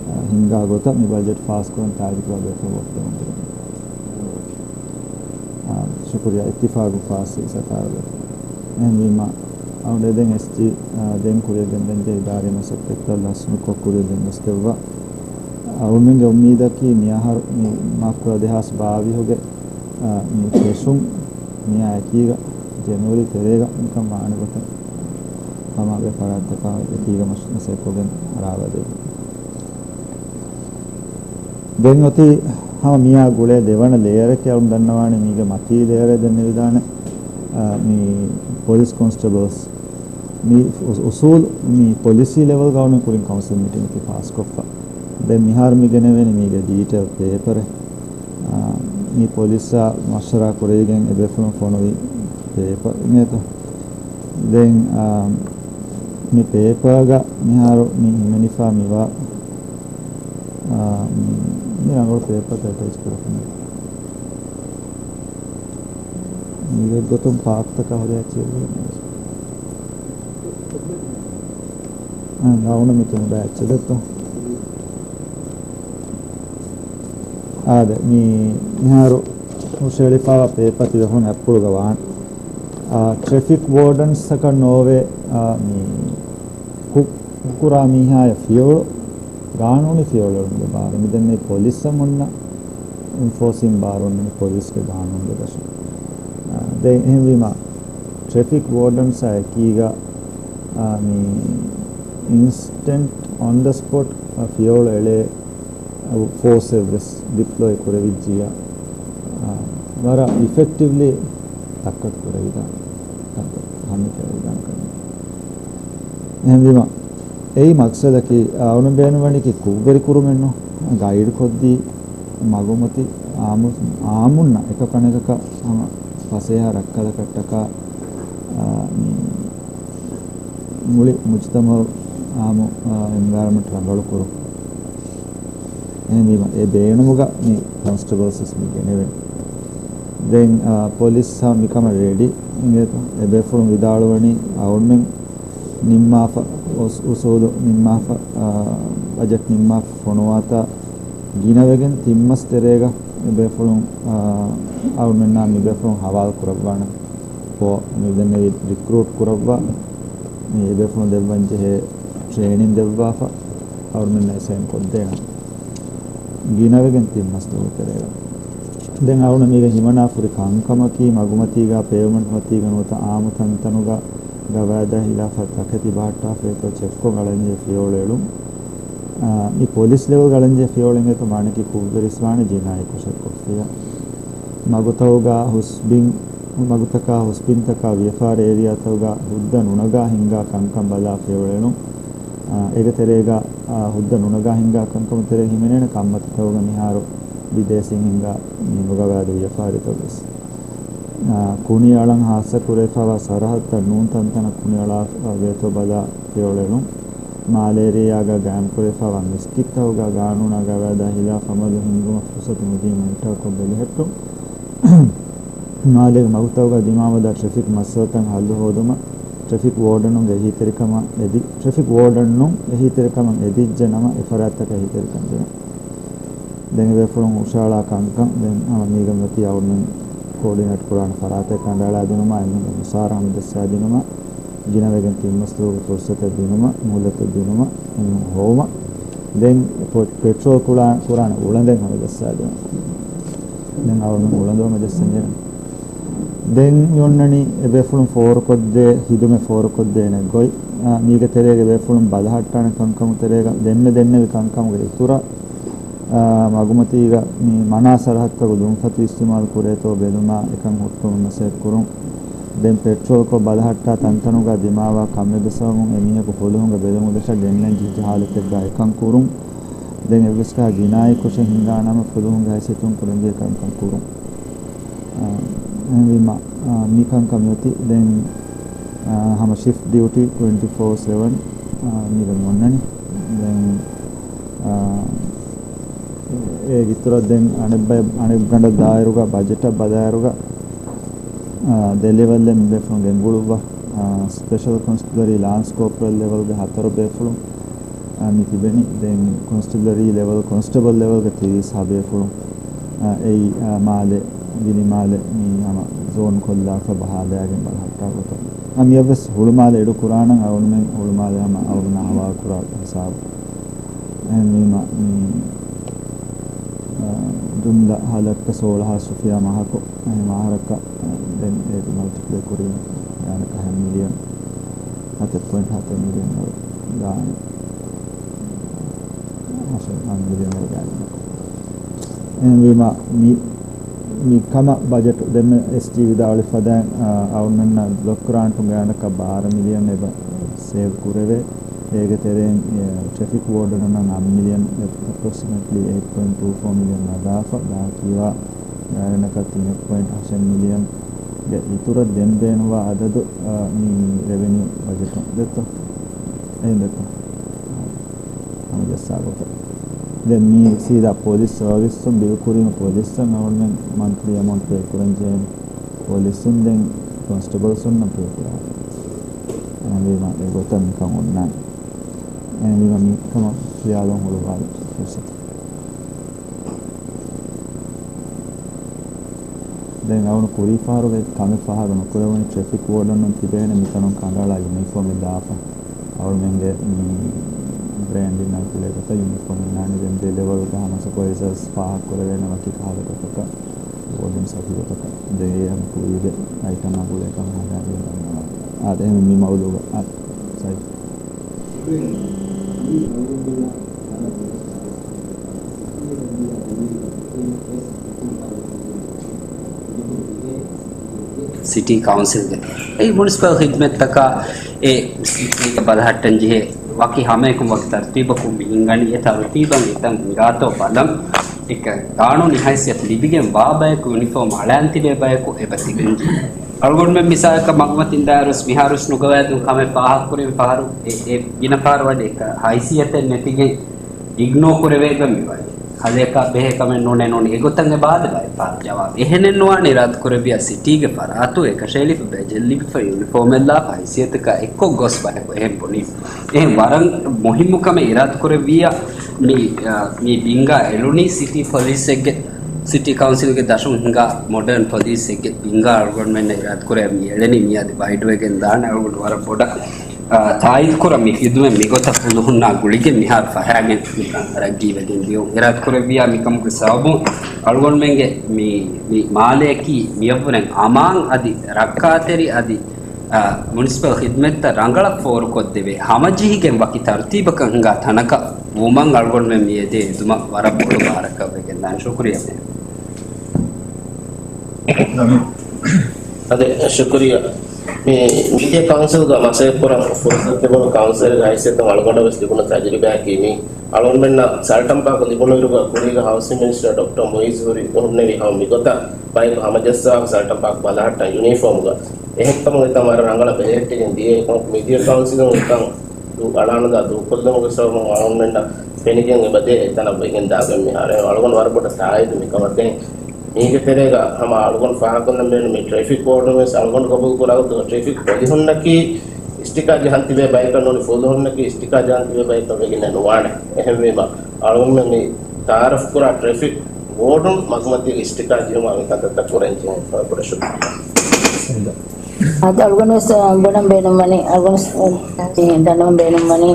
އާ، ހިންގާ ގޮތަށް މި ބަޖެޓް ފާސްކުރަން ތާއީދުކުރާ ބޭފުޅުން ވޯޓު ދެވުން. އާ، ޝުކުރިއްޔާ، އިއްތިފާގު ފާސްވި ސަތާރަ ބޭފުޅުން. އެހެންވީމާ، އަޅުގަނޑު ދެން އެސްޖީ، އާ، ދެން ކުރިއަށް ގެންދަންޖެހޭ އިދާރީ މަސައްކަތްތައް ލަސްނުކޮށް ކުރިއަށް ގެންގޮސްގެންވާ. އަޅުގަނޑުގެ އުއްމީދަކީ މިއަހަރު މި މާފްކުރާ ދެހާސް ބާވީސްގެ، އާ، މި ފެށުން މިއާ އެކީގަ ޖެނުއަރީ ތެރޭގަ މިކަން ވާނެ ގޮތަށް ހަމަ އެ ފަރާތްތަކާ އެކީގަ މަސައްކަތްކޮށްގެން ރާވާދެވޭ. ދެން އޮތީ ހަމަ މިއާ ގުޅޭ ދެވަނަ ލޭޔަރަކީ އަޅުން ދަންނަވާނެ މީގެ މަތީ ލޭޔަރެއް ދެންނެވިދާނެ، އާ، މި ޕޮލިސް ކޮންސްޓެބަލްސް. މި އު-، އުސޫލު މި ޕޮލިސީ ލެވެލްގަ އަޅުން ކުރިން ކައުންސިލް މީޓިންގަކީ ފާސްކޮށްފަ. ދެން މިހާރު މި ގެނެވެނީ މީގެ ޑީޓެއިލް ޕޭޕަރެއް. އާ، މި ޕޮލިސްއާ މަޝްވަރާ ކުރެވިގެން އެބޭފުޅުން ފޮނުވި ޕޭޕަރެއް އިނގޭތޯ. ދެން، އާ، މި ޕޭޕާގަ މިހާރު މި ހިމެނިފާ މިވާ، އާ، މި، މި ރަނގަޅު ޕޭޕާތައް އެޓޭޗް ކުރަފަ މި. މީގެ ގޮތުން ޕާކްތަކާ ހުރި އެއްޗެއް. އާ، ގައުނަ މިތުނު ބައެއްޗެއް ދެއްތޯ. އާދެ، މި، މިހާރު ހުށައެޅިފާވާ ޕޭޕާ ތިބޭފުޅުން އަތްޕުޅުގަ ވާން. އާ، ޓްރެފިކް ވޯޑަންސްތަކަށް ނޯވޭ، އާ، މި ކު-، ކުރާ މީހާޔަށް ފިޔަވަޅު، ގާނޫނީ ފިޔަވަޅު އެޅުމުގެ ބާރު. މި ދެން މި ޕޮލިސްއަށް އޮންނަ އެންފޯސިން ބާރު އޮންނަނީ ޕޮލިސްގެ ގާނޫނުގެ ދަށުން. އާ، ދެން އެހެންވީމަ، ޓްރެފިކް ވޯޑަންސްއާ އެކީގަ، އާ، މި އިންސްޓެންޓް އޮން ދަ ސްޕޮޓް، އާ، ފިޔަވަޅު އެޅޭ ފޯސެއް ވެސް ޑިޕްލޮއި ކުރެވިއްޖިއްޔާ، އާ، ވަރަށް އިފެކްޓިވްލީ ތައްކަކު ކުރެވިދާނެ ކަންތައް، ހަނދު ކެރެވިދާނެ ކަންތައް. އެހެންވީމަ، އެއީ މަގްސަދަކީ، އާ، އަޅުން ބޭނުންވަނީކީ ކުށްވެރި ކުރުމެއްނު، ގައިޑް ކޮށްދީ، މަގުމަތި އާމު-، އާމުންނަށް އެކަކު އަނެކަކަށް ހަމަ ފަސޭހަ ރައްކަލަކަށްޓަކާ، އާ، މި މުޅި މުޖުތަމައު އާމު، އާ، އެންވަޔަރަމަންޓް ރަނގަޅު ކުރުން. އެހެންވީމަ، އެ ބޭނުމުގަ މި ކޮންސްޓެބަލްސް ވެސް މި ގެނެވެން. ދެން، އާ، ޕޮލިސް ހަ މިކަމަށް ރެޑީ އިނގޭތޯ. އެބޭފުޅުން ވިދާޅުވަނީ އަޅުމެން ނިންމާފަ، އުސް-، އުސޫލު ނިންމާފަ، އާ، ބަޖެޓް ނިންމާފަ ފޮނުވާތާ ގިނަވެގެން ތިން މަސް ތެރޭގަ އެބޭފުޅުން، އާ، އަޅުމެންނާ މިބޭފުޅުން ހަވާލު ކުރައްވާނެ. ކޯ މި ދެންނެވި ރިކްރޫޓް ކުރައްވާ، މި އެބޭފުޅުން ދެއްވަން ޖެހޭ ޓްރޭނިން ދެއްވާފަ، އަޅުމެންނަށް އެސައިން ކޮށްދޭނަން. ގިނަވެގެން ތިން މަސް ދުވަހު ތެރޭގަ. ދެން އަޅުނަށް މީގަ ހިމަނާ ފުރި ކަންކަމަކީ، މަގުމަތީގަ ޕޭވްމަންޓް މަތީގަ ނުވަތަ އާއްމު ތަންތަނުގަ ގަވާއިދާ ހިލާފަށް ތަކެތި ބަހައްޓާފައިތޯ ޗެކްކޮށް އަޅަންޖެހޭ ފިޔަވަޅު އެޅުން. އާ، މި ޕޮލިސް ލެވެލް އަޅަންޖެހޭ ފިޔަވަޅު އިނގޭތޯ މާނައަކީ ކުށްވެރިވެސް ވާނެ ޖިނާއީ ކުށެއް ކޮށްފިއްޔާ. މަގުތަކުގަ ހުސްބިން، މަގުތަކާ ހުސްބިންތަކާ ވިޔަފާރި އޭރިއާތަކުގަ ހުއްދަ ނުނަގާ ހިންގާ ކަންކަން ބަލާ ފިޔަވަޅު އެޅުން. އާ، އޭގެ ތެރޭގަ، އާ، ހުއްދަ ނުނަގާ ހިންގާ ކަންކަމުގެ ތެރޭ ހިމެނޭނެ ކަންމަތިތަކުގަ މިހާރު ބިދޭސީން ހިންގާ މި ނުގަވާދި ވިޔަފާރިތައް ވެސް. އާ، ކުނި އަޅަން ހާއްސަ ކުރެވިފައިވާ ސަރަހައްދަށް ނޫން ތަންތަނަށް ކުނި އަޅާފަ ވޭތޯ ބަލާ ފިޔަވަޅު އެޅުން. މާލޭ އޭރިއާގަ ގާއިމް ކުރެވިފައިވާ މިސްކިތްތަކުގަ ގާނޫނާ ގަވާއިދާ ހިލާފަށް އަމަލު ހިންގުމަށް ފުރުސަތު ނުދީ މޮނިޓާކޮށް ބެލެހެއްޓުން. މާލޭގެ މަގުތަކުގަ ދިމާވަދާ ޓްރެފިކް މައްސަލަތައް ހައްލު ހޯދުމަށް ޓްރެފިކް ވޯޑަނުންގެ އެހީތެރިކަމަށް އެދި، ޓްރެފިކް ވޯޑަނުން އެހީތެރިކަމަށް އެދިއްޖެ ނަމަ އެ ފަރާތްތަކަށް އެހީތެރިކަން ދިނުން. ދެން އެބޭފުޅުން ހުށައަޅާ ކަންކަން ދެން ހަމަ މީގަ މަތީ އަޅުމެން ކޯޑިނޭޓް ކުރާނެ ފަރާތެއް ކަނޑައަޅާ ދިނުމާ، އެމީހުންގެ މުސާރަ ހަމަޖައްސާ ދިނުމަށް، ގިނަވެގެން ތިން މަސް ދުވަހުގެ ފުރުސަތެއް ދިނުމަށް، މުހުލަތެއް ދިނުމަށް، އެމީހުން ހޮވުމަށް، ދެން ޕޮ-، ޕެޓްރޯލް ކުރާ-، ކުރާނެ އުޅަނދެއް ހަމަޖައްސާ ދިނުމަށް. ދެން އަޅުމެން އުޅަނދު ހަމަޖައްސަން ޖެހޭނެ. ދެން މި އޮންނަނީ އެބޭފުޅުން ފޯރުކޮށްދޭ ހިދުމަތް ފޯރުކޮށްދޭނެ ގޮތް. އާ، މީގެ ތެރޭގަ އެބޭފުޅުން ބަލަހައްޓާނެ ކަންކަމުގެ ތެރޭގަ ދެންމެ ދެންނެވި ކަންކަމުގެ އިތުރަށް، އާ، މަގުމަތީގަ މި މަނާ ސަރަހައްދުތަކުގަ ލުންފަތި އިސްތިމާލު ކުރޭތޯ ބެލުމާ އެކަން ހުއްޓުވުމަށް މަސައްކަތް ކުރުން. ދެން ޕެޓްރޯލްކޮށް ބަލަހައްޓާ ތަންތަނުގަ ދިމާވާ ކަމެއް ވެސް ހަމަ އެމީހަކު ފުލުހުންގެ ބެލުމުގެ ދަށަށް ގެންނަން ޖެހިއްޖެ ހާލަތެއްގަ އެކަން ކުރުން. ދެން އެއްވެސް ކަހަލަ ޖިނާއީ ކުށެއް ހިނގާ ނަމަ ފުލުހުންގެ ހައިސިއްޔަތުން ކުރަންޖެހޭ ކަންކަން ކުރުން. އާ، އެހެންވީމަ، އާ، މި ކަންކަން މިއޮތީ ދެން، އާ، ހަމަ ޝިފްޓް ޑިއުޓީ ޓްވެންޓީ ފޯ ސެވަން، އާ، މީގަ މި އޮންނަނީ. ދެން، އާ، އޭގެ އިތުރަށް ދެން އަނެއްބައި-، އަނެއްގަނޑަށް ދާއިރުގަ ބަޖެޓަށް ބަލާއިރުގަ، އާ، ދެ ލެވެލްއެއް މި ބޭފުޅުން ގެންގުޅުއްވާ، އާ، ސްޕެޝަލް ކޮންސްޓެބަލަރީ ލާންސް ކޯޕްރަލް ލެވެލްގެ ހަތަރު ބޭފުޅުން، އާ، މި ތިބެނީ. ދެން ކޮންސްޓެބަލަރީ ލެވެލް، ކޮންސްޓެބަލް ލެވެލްގެ ތިރީސް ހަ ބޭފުޅުން، އާ، އެއީ، އާ، މާލެ، ވިލިމާލެ މި ހަމަ ޒޯން ކޮށްލާފަ ބަހާލައިގެން ބަލަހައްޓާ ގޮތަށް. އާ، މިއަށްވެސް ހުޅުމާލެ އެޑު ކުރާނަން އަޅުމެން ހުޅުމާލެ ހަމަ އަޅުމެންނާ ހަވާލު ކުރާ ހިސާބު. އެހެންވީމަ، މި، އާ، ޖުމްލަ ހަ ލައްކަ ސޯޅަ ހާސް ރުފިޔާ މަހަކު، އެހެން މާހަރަކަށް، އާ، ދެން އޭގެ މަލްޓިޕްލައި ކުރީމަ، އަނެއްކާ ހަ މިލިއަން، ހަތެއް ޕޮއިންޓް ހަތެއް މިލިއަން ވަރު ދާނެ. މަސަލަން، ހަ މިލިއަން ވަރު ގާތްގަނޑަކަށް. އެހެންވީމަ، މި، މި ކަމަށް ބަޖެޓު ދެންމެ އެސްޖީ ވިދާޅުވި ފަދައިން، އާ، އަޅުމެންނަށް ބްލޮކް ގްރާންޓު ގާނަކަށް ބާރަ މިލިއަން އެބަ ސޭވް ކުރެވޭ. އޭގެ ތެރެއިން، އެ، ޓްރެފިކް ވޯޑަނަށް އަށް މިލިއަން، އެޕްރޮކްސިމެޓްލީ އެއިޓް ޕޮއިންޓް ޓޫ ފޯ މިލިއަން ލަދާފަ، ގާނަކަށް ތިނެއް ޕޮއިންޓް އަށެއް މިލިއަންގެ އިތުރަށް ދެން ބޭނުންވާ އަދަދު، އާ، މި ރެވެނިއު ބަޖެޓުން ދެއްތޯ؟ އެހެން ދެއްތޯ؟ ހަމަޖައްސާ ގޮތަށް. ދެން މީ ސީދާ ޕޮލިސް ސަރވިސްއުން ބިލް ކުރީމަ ޕޮލިސްއަށް އަޅުމެން މަންތްލީ އެމައުންޓް ޕޭ ކުރަން ޖެހޭނެ. ޕޮލިސްއުން ދެން ކޮންސްޓެބަލްސުންނަށް ޕޭ ކުރާނެ. އެހެންވީމަ އެގޮތަށް މިކަން އޮންނާނެ. އެހެންވީމަ މިކަމަށް ޚިޔާލުން ހުޅުވާލި ފުރުސަތު. ދެން އަޅުގަނޑު ކުރީ ފަހަރުގެ ކަމެއް ފަހަރު ނުކުރެވުނީ ޓްރެފިކް ވޯޑަނުން ތިބޭނެ މިތަނުން ކަނޑައަޅާ ޔުނީފޯމެއް ދާފަ. އަޅުމެންގެ މި ބްރޭންޑިން އަށް ކުލައިގަތަށް ޔުނީފޯމެއް ނާންނެ. ދެން ދެ ލެވަލްގަ ހަމަ ސުޕަވައިޒާސް ފާހަގަކުރެވޭނެ ވަކި ކަހަލަ ގޮތަކަށް، ވޯޑަންސް ވަކި ގޮތަކަށް. ދެން އެ ހަމަ ކުރީގެ އައިޓަމާ ގުޅޭ ކަމަށް ހަދާ ދިޔަ ދަންނަވާ. އާދެ، އެހެން މި މައުލޫގަ އާ ސައި. ސިޓީ ކައުންސިލްގެ އެ މުނިސިޕަލް ޚިދްމަތްތަކާ އެ ސިޓީގެ ބަލަހައްޓަން ޖެހޭ ވަކި ހަމައަކުން ވަކި ތަރުތީބަކުން މި ހިންގަނީ. އެ ތަރުތީބަށް އެތަން ހިނގާތޯ ބަލަން. އެކަ ގާނޫނީ ހައިސިއްޔަތު ލިބިގެން ވާ ބަޔަކު ޔުނީފޯމް އަޅާން ތިބޭ ބަޔަކު އެބަ ތިބެންޖެހޭ. އަޅުގަނޑުމެން މިސާލަކަށް މަގުމަތިން ދާއިރުސް މިހާރުސް ނުގަވާދުން ކަމެއް ފާހަގަކުރިން ފަހަރު އެ، އެ ގިނަ ފަހަރު ވަނީ އެކަ ހައިސިއްޔަތެއް ނެތިގެން އިގްނޯ ކުރެވޭގޮތް މިވަނީ. ކަލޭކާ ބެހޭ ކަމެއް ނޫނޭ ނޫނީ. އެގޮތަށް އެބަ އާދެ ބައެއް ފަހަރު ޖަވާބު. އެހެނެއް ނުވާނެ އިރާދަކުރެއްވިޔާ ސިޓީގެ ފަރާތު އެކަށައެޅިފަ ބެޖެއް ލިބިފަ ޔުނީފޯމެއްލާފަ ހައިސިއްޔަތަކާ އެއްކޮށް ގޮސް ބަޔަކު އެހެން ބުނީ. އެހެން ވަރަށް މުހިއްމު ކަމެއް އިރާދަކުރެއްވިއްޔާ މި، އާ، މި ބިންގާ އެޅުނީ ސިޓީ ޕޮލިސްއެއްގެ، ސިޓީ ކައުންސިލްގެ ދަށުން ހިނގާ މޮޑަން ޕޮލިސްއެއްގެ ބިންގާ އަޅުގަނޑުމެންނަށް އިރާދަކުރޭ މި އެޅެނީ މިއަދި ވައިޑްވެގެން ދާނެ. އަޅުގަނޑު ވަރަށް ބޮޑަށް، އާ، ތާއީދުކުރަން މި ޚިދުމަތް މިގޮތަށް ފުލުހުންނާ ގުޅިގެން މިހާރު ފަހައިގެން މިކަން ރައްޖީވެގެން ދިޔުން. އިރާދަކުރެއްވިއްޔާ މިކަމުގެ ސަބަބުން އަޅުގަނޑުމެންގެ މި، މި މާލެއަކީ މިއަށްވުރެން އަމާން އަދި ރައްކާތެރި އަދި އާ، މުނިސިޕަލް ޚިދްމަތްތައް ރަނގަޅަށް ފޯރުކޮށްދެވޭ، ހަމަޖެހިގެން ވަކި ތަރުތީބަކަށް ހިނގާ ތަނަކަށް ވުމަށް އަޅުގަނޑުމެން މިއަދު އެދުމަށް ވަރަށް ބޮޑު ބާރަކަށް ވެގެން ދާނެ. ޝުކުރިއްޔާ. އަދި ޝުކުރިއްޔާ. މި މީޑިއާ ކައުންސިލްގަ މަސައްކަތްކުރަން ފުރުސަތު ލިބުނު ކައުންސިލްގެ ހައިސިއްޔަތުން އަޅުގަނޑަށް ވެސް ލިބުނު ތަޖުރިބާއަކީ މީ. އަޅުގަނޑުމެންނަށް ސަލްޓަން ޕާކު ލިބުނުއިރުގަ ކުރީގެ ހައުސިން މިނިސްޓަރ ޑޮކްޓަރ މުއިއްޒު ހުރި ހުންނެވި ހަމަ މިގޮތަށް ބަޔަކު ހަމަޖައްސާފަ ސަލްޓަން ޕާކު ބަލަހައްޓަން ޔުނީފޯމުގަ. އެހެންކަމުން އެތަން ވަރަށް ރަނގަޅަށް ބެލެހެއްޓިގެން ދިޔަ އެކަމަކު މީޑިއާ ކައުންސިލުން އެކަން ދޫ އަޅާނުދާ ދޫކޮށްލުމުގެ ސަބަބުން އަޅުގަނޑުމެންނަށް ފެނިގެން އެބަދޭ އެތަނަށް ވެގެން ދާގެން މިހާރު. އަޅުގަނޑު ވަރަށް ބޮޑަށް ތާއީދު މިކަމަށް. ދެން މީގެ ތެރޭގަ ހަމަ އަޅުގަނޑު ފާހަގަކޮށްލަން ބޭނުން މި ޓްރެފިކް ވޯޑުން ވެސް އަޅުގަނޑު ގަބޫލު ކުރާ ގޮތުގަ ޓްރެފިކް ޕޮލިހުންނަކީ އިސްޓިކާ ޖަހަން ތިބޭ ބަޔަކަށް ނޫނީ ފުލުހުންނަކީ އިސްޓިކާ ޖަހަން ތިބޭ ބަޔަކަށް ވެގެން ނުވާނެ. އެހެންވީމަ އަޅުގަނޑުމެން މި ތައާރަފް ކުރާ ޓްރެފިކް ވޯޑުން މަގުމަތީގެ އިސްޓިކާ ޖެހުމާ މިކަންތައްތައް ކުރަން ޖެހެން ވަރަށް ބޮޑަށް ޝުކުރިއްޔާ. އަދި އަޅުގަނޑު ވެސް، އަ، ބުނަން ބޭނުންވަނީ، އަޅުގަނޑު ވެސް، އ، ދަންނަވަން ބޭނުންވަނީ،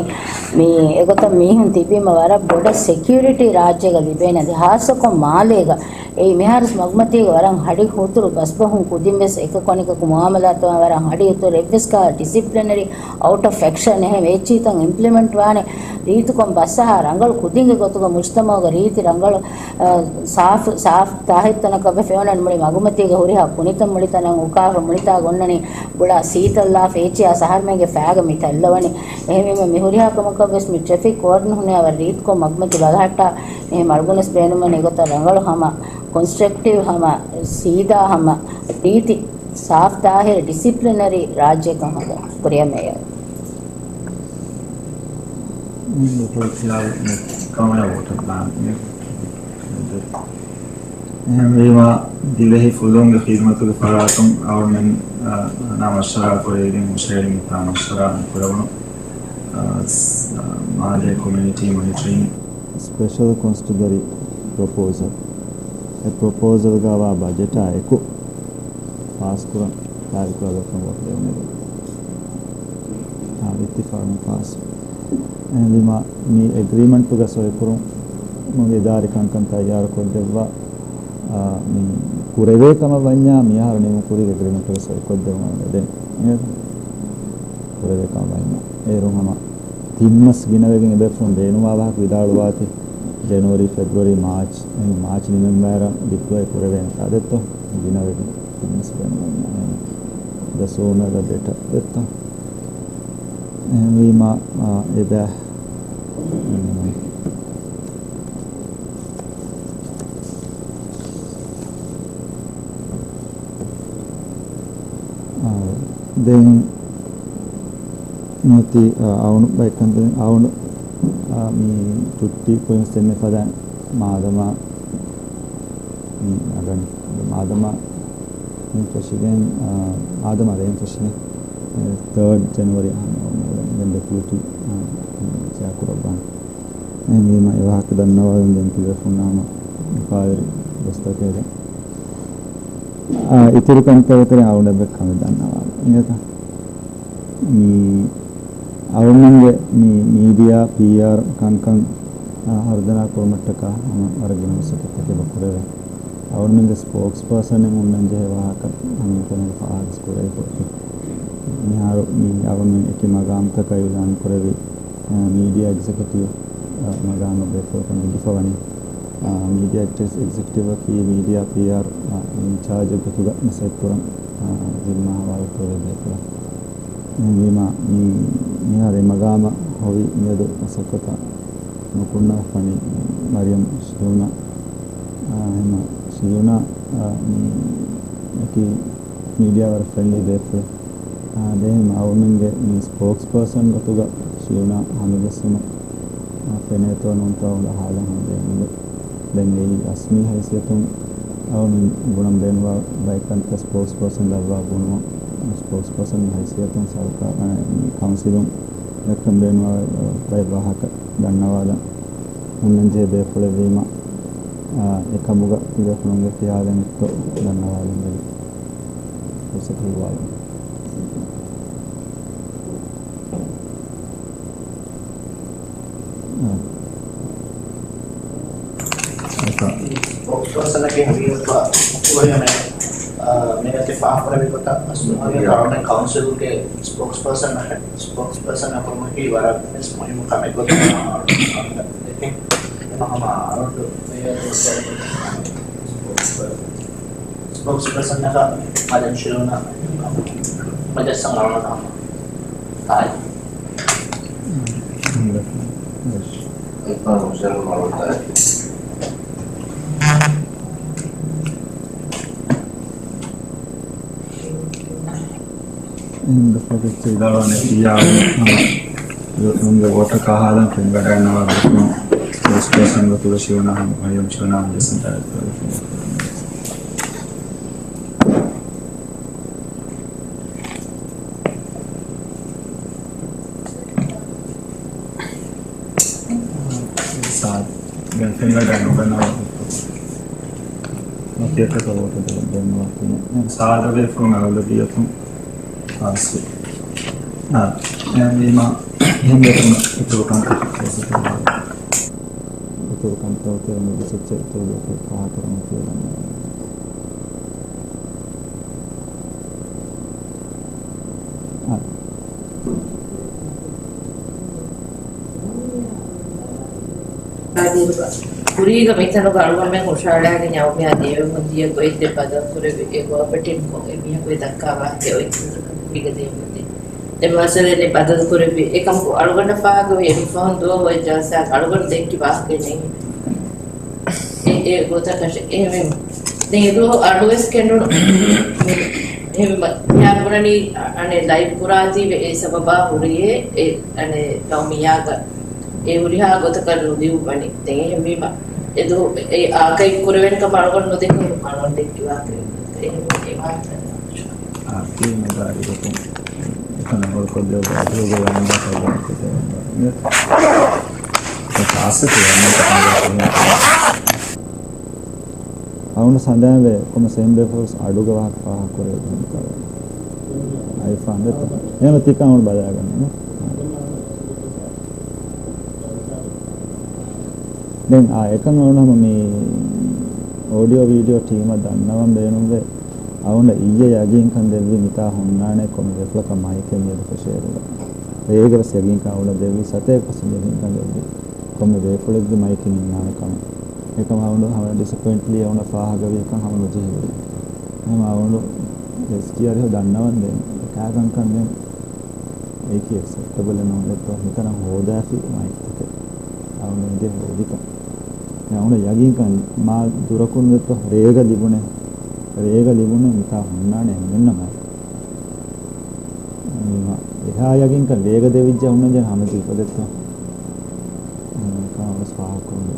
މި އެގޮތަށް މީހުން ތިބީމަ ވަރަށް ބޮޑަށް ސެކިއުރިޓީ ރާއްޖޭގަ ލިބޭނެ. އަދި ހާއްސަކޮށް މާލޭގަ އެއީ މިހާރު ވެސް މަގުމަތީގަ ވަރަށް ހަޑި ހުތުރު ބަސްބަހުން ކުދިން ވެސް އެކަކު އަނެކަކު މުއާމަލާތުވާން ވަރަށް ހަޑި ހުތުރު. އެއްވެސް ކާ ޑިސިޕްލިނަރީ އައުޓް އޮފް އެކްޝަން އެހެން އެއްޗިހިތައް އިމްޕްލިމެންޓް ވާނެ. ރީތިކޮށް ބަސްއަހާ ރަނގަޅު ކުދިންގެ ގޮތުގަ މުޖްތަމައުގަ ރީތި ރަނގަޅު، އަ، ސާފު، ސާފު ތާހިރު ތަނަކަށް ވެ ފެނުނަން މުޅި މަގުމަތީގަ ހުރިހާ ކުނިތައް މުޅި ތަނަށް އުކާފަ މުޅި ތާގަ އޮންނަނީ ބުޅާ ސީތައްލާފަ އެއްޗިހާ ސަހަރުމެންގެ ފައިގަ މި ތައްލަވަނީ. އެހެންވީމަ މި ހުރިހާ ކަމަކަށް ވެސް މި ޓްރެފިކް ވޯޑަން ހުންނަ ވަރަށް ރީތިކޮށް މަގުމަތި ބަލަހައްޓާ އެހެން އަޅުގަނޑު ވެސް ބޭނުންވަނީ އެގޮތަށް ރަނގަޅު ހަމަ ކޮންސްޓްރަކްޓިވް ހަމަ ސީދާ ހަމަ ރީތި ސާފް ތާހިރު ޑިސިޕްލިނަރީ ރާއްޖެއަކަށް ހަދަން. ޝުކުރިއްޔާ މޭޔަރ. އެހެންވީމަ، ދިވެހި ފުލުހުންގެ ޚިދުމަތުގެ ފަރާތުން އަޅުގަނޑުމެން، އަ، މަޝްވަރާ ކުރެވިގެން ހުށަހެޅި މިތާ މަޝްވަރާ ނުކުރެވުނު، އަ، ސް-، އަ، މާލޭ ކޮމިއުނިޓީ މޮނިޓަރިންގ ސްޕެޝަލް ކޮންސްޓިއުންޓަރީ ޕްރޮޕޯސަލް. އެ ޕްރޮޕޯސަލްގަ ވާ ބަޖެޓާ އެކު ފާސްކުރަން ދާއިރުކުރާ ދޮށް ވޯޓް ދެވުނެވެ. އާ، އިއްތިފާގުން ފާސް. އެހެންވީމަ، މި އެގްރިމެންޓުގަ ސޮއިކުރުމުގެ އިދާރީ ކަންކަން ތައްޔާރުކޮށްދެއްވާ، އާ، މި ކުރެވޭ ކަމަށް ވަންޏާ، މިއަހަރު ނިމުނު ކުރީގެ އެގްރިމެންޓުގަ ސޮއިކޮށްދެއްވުމަށް ވެދެން. ކުރެވޭ ކަމަށް ވަންޏާ. އޭރުން ހަމަ ތިން މަސް ގިނަވެގެން އެބޭފުޅުން ބޭނުންވާ ވާހަކަ ވިދާޅުވާތީ. ޖެނުއަރީ، ފެބްރުއަރީ، މާޗް، އެހެން މާޗް ނިމެން ބާރަށް ޑިޕްލޮއި ކުރެވޭނެތާ ދެއްތޯ؟ ގިނަވެގެން ތިންވެސް ބޭނުންވަނީ. އެހެން ދަ ސޫނަރ ދަ ބެޓަ ދެއްތޯ؟ އެހެންވީމާ، އާ، އެބަ، އުން، އާ، ދެން މިއޮތީ، އާ، އަޅުގަނޑު ބައެއް ކަންތައް، އަޅުގަނޑު، އާ، މި ޗުއްޓީ ކުރިން ދެންމެ ފަދަ މާދަމާ މި އަގަނީ. މާދަމާ ދެން ފެށިގެން، އާ، މާދަމާ ދެން ފެށިގެން، އެ، ތާޑް ޖެނުއަރީ އަހަންނަށް އޮންނަ އުޅެން ދެން ދެ ފުލުތު، އާ، ޝެއާ ކުރައްވާނެ. އެހެންވީމަ އެ ވާހަކަ ދަންނަވާލަން ދެން ތިބޭފުޅުންނާމަ މި ފާވެރި ގޮސްތަކެއް. އާ، އިތުރު ކަންތައްތެރޭ އަޅުގަނޑަށް ކަމެއް ދަންނަވާލަން. އިނގޭތަ؟ މި އަޅުގަނޑުގެ މި މީޑިއާ ޕީއާރް ކަންކަން، އާ، ހަރުދަނާ ކުރުމަށްޓަކާ ހަމަ ވަރަށް ގިނަ މަސައްކަތްތަކެއް އެބަ ކުރެވޭ. އަޅުގަނޑުގެ ސްޕޯކްސް ޕާސަނެއް އޮންނަން ޖެހޭ ވާހަކަ ހަމަ މިތަނުގަ ފާހަގަ ކުރެވިފަ އޮތީ. މިހާރު މި އަޅުގަނޑު އެކި މަގާމްތަކަށް އިޢުލާން ކުރެވި، އާ، މީޑިއާ އެގްޒެކެޓިވް، އާ، މަގާމަށް ބޭފުޅަކަށް ނެގިފަ ވަނީ. އާ، މީޑިއާ އެގްޒެކެޓިވްއަކީ މީޑިއާ ޕީއާރް، އާ، އިންޗާޖެއް ގޮތުގަ މަސައްކަތް ކުރަން، އާ، ޒިންމާ ހަވާލު ކުރެވޭ ބޭފުޅެއް. އެހެންވީމާ، މި، މިހާރު އެ މަގާމަށް ހޮވި މިއަދު މަސައްކަތަށް ނުކުންނަވާފަ ވަނީ މަރިޔަމް ޝިޔޫނާ، އާ، އެހެންމަ ޝިޔޫނާ، އާ، މި އެކި މީޑިއާ ވަރަށް ފްރެންޑްލީ ބޭފުޅެއް. އާ، ދެން އަޅުގަނޑުގެ މި ސްޕޯކްސް ޕާސަން ގޮތުގަ ޝިޔޫނާ ހަމަޖެއްސުމަށް، އާ، ފެނޭތޯ ނޫންތޯ އަޅުގަނޑަށް ހާލަން ހަމަ ދޭން. ދެން އެއީ ރަސްމީ ހައިސިއްޔަތުން އަޅުގަނޑު ބުނަން ބޭނުންވާ ބައެއް ކަންތައް ސްޕޯކްސް ޕާސަން ލައްވާ ބުނުމަށް، ސްޕޯކްސް ޕާސަން ހައިސިއްޔަތުން ސަރުކާ-، އަ، ކައުންސިލުން ދައްކަން ބޭނުންވާ ބައެއް ވާހަކަ ދަންނަވާލަން ހުންނަންޖެހޭ ބޭފުޅެއްވީމަ، އާ، އެކަމުގަ ތިބޭފުޅުންގެ ޚިޔާލެއް އޮތްތޯ ދަންނަވާލަން ވެގެން ފުރުސަތު ހިއްވާލަން. އާ. އެކަ. ސްޕޯކްސްޕާސަނަކީ ހަގީގަތުގަ އުޅޭ މެ-، އާ، މިއޮތީ ފާހަގަކުރެއްވި ގޮތަށް އަސްލު ހަގީގަތުގަ އަޅުގަނޑު ކައުންސިލްގެ ސްޕޯކްސްޕާސަން، ސްޕޯކްސްޕާސަން ކުރުމަކީ ވަރަށް ވެސް މުހިއްމު ކަމެއް ގޮތަށް އަޅުގަނޑު ދެކެން. އެމަ ހަމަ އަޅުގަނޑު މިއަދު ސްޕޯކްސް ސްޕޯކްސްޕާސަނަކަށް މަލެން ޝިރޯނާ މަޖައްސަން އަޅުގަނޑު ހަމަ ތާއީ. އެއްފަހަރު ހުސެން މަރުވުން ތާއީ. އެހެން ދަފާ އެއްޗެއް ވިދާޅުވާނެ ކިޔާ ހަމަ އިވެސް ވޯޓަކާ ހާލަން ފެންގަޑައިންނަވާ ދެކުނު ރެޖިސްޓްރޭޝަން ގޮތުގަ ޝިޔޫނާ ހަމަ މަރިޔަމް ޝިޔޫނާ ޖެސަން ދާއިރު ސާދަ. ދެން ފެންގަޑައި ނުގަންނަވާ ނުކިޔަކަތަ ވޯޓު ދެވެން ދެންނަވާ ތިނެއް. ސާދަ ބޭފުޅުން އަގުލަބިއްޔަތުން ފާސްވި. އާ، އެހެންވީމަ، އެހެން ބޭފުޅުން އިތުރު ކަންތައް ފުރުސަތު ހިއްވާލަން. އިތުރު ކަންތައް ތެރެ މި ރިސަރޗް އެއް އިތުރު ބޭފުޅުން ފާހަގަކުރަމުން ތިޔަ ދަންނަވާލަން. އާ. ކުރީގަ މިތަނުގަ އަޅުގަނޑުމެން ހުށަހަޅާގެން އައުމިއާ ދޭވެމުން ދިޔަ ގޮތް ދެ ބަދަލުކުރެވި އެ ކޯޕަރޭޓިވް ކޮ-، އެ މީހަކު އެ ދައްކާ ވާހަކަ އޮތް ކުރީގަ ދޭވެމުން ދިޔަ. ދެ މައްސަލަ ދެ ބަދަލުކުރެއްވި އެކަމަކު އަޅުގަނޑަށް ފާހަގަވޭ މި ފަހުން ދުވަހު އޮތް ޖަލްސާގަ އަޅުގަނޑު ދެއްކި ވާހަކައެއް ނެތް. އެ، އެ ގޮތަކަށެއް. އެހެންވެ، ދެން އެދުވަހު އަޑުވެސް ކެނޑުނު. އެހެންވެ، މިހާރު ބުނަނީ، އަ-، އަނެއް ލައިވް ކުރާތީވެ އެ ސަބަބާ ހުރިހޭ، އެ، އަނެއް ނައުމިއްޔާގަ އެ ހުރިހާ ގޮތަކަށް ނުލިޔުއްވަނީ. ދެން އެހެންވީމަ، އެދުވަހު އެ އާކައިވް ކުރެވެން ކަމަށް އަޅުގަނޑު ނުދެކެ ހުރި މާނަ ދެއްކި ވާހަކަ. އެހެން އެ ވާހަކަ. އާ، ތީ މަދާރި ގޮތުން. އެކަން ހަވަލުކޮށްދޭ ބާދުގެ ވަންދާ ކައުވާކޮށްދޭ ވަންދާ. އެ ޚާއްސަ ކިޔާ އަޅުގަނޑު ސަނދާންވެ ކޮމެ ސެހެން ބޭފުޅުސް އަޑުގެ ވާހަކަ ފާހަގަކުރޭ ދެން ކަވެ. އައިފާން ދެތަ؟ އެހެން ތިކަން އަޅު ބަލާގަންނަން. ދެން އާ އެކަން އަޅު ހަމަ މި އޯޑިއޯ ވީޑިއޯ ޓީމަށް ދަންނަވަން ބޭނުންވޭ. އަޅުގަނޑަށް އިއްޔެ ޔަގީންކަން ދެއްވި މިތާ ހުންނާނެ ކޮންމެ ބޭފުޅަކަށް މައިކެއް މިއަދު ފެށޭއިރުގަ. އޭގެ ވެސް ޔަގީންކަން އަޅުގަނޑަށް ދެއްވި، ސަތޭކަ ޕަސެންޓް ޔަގީންކަން ދެއްވި. ކޮންމެ ބޭފުޅެއްގެ މައިކެއް ނިންމާނެ ކަމެއް. އެކަމަށް ހަމަ ޑިސަޕޮއިންޓްލީ އެ އުނަ ފާހަގަވި ކަން ހަމަ ނުޖެހި ހުރި. އެހެން އަވަނޑު އެސްޖީއާރް ދަންނަވަން ދެން އެކާގަންކަން ދެން އެއީކީ އެކްސެޕްޓަބަލެއް ނޫން ދެއްތޯ މިތަނަށް ހޯދާފި މައިކްތަކެއް. އަވަނޑު އިނގޭ ހޯދިކަން. އަވަނޑު ޔަގީންކަން މާ ދުރަކުން ދެއްތޯ ރޭގަ ލިބުނެ. ރޭގަ ލިބުނެ މިތާ ހުންނާނެ އެހެންނަމަ. އެހާ ޔަގީންކަން ރޭގަ ދެވިއްޖެ ހުންނަންޖެ ހަމަ ދީފަ ދެއްތޯ. ކަމަށް ވެސް ފާހަގަކުރުން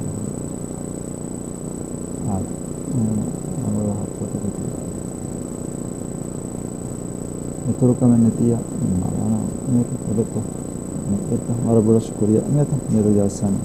އާ، އަނގަޅަ ހައްޕަތަކެތި. އިތުރު ކަމެއް ނެތިއްޔާ، މާނަ މިއަދު އެބައްތަ؟ މިއަދު ވަރަށް ބޮޑަށް ޝުކުރިއްޔާ. މިއަދު މިއަދު ޖާސާން.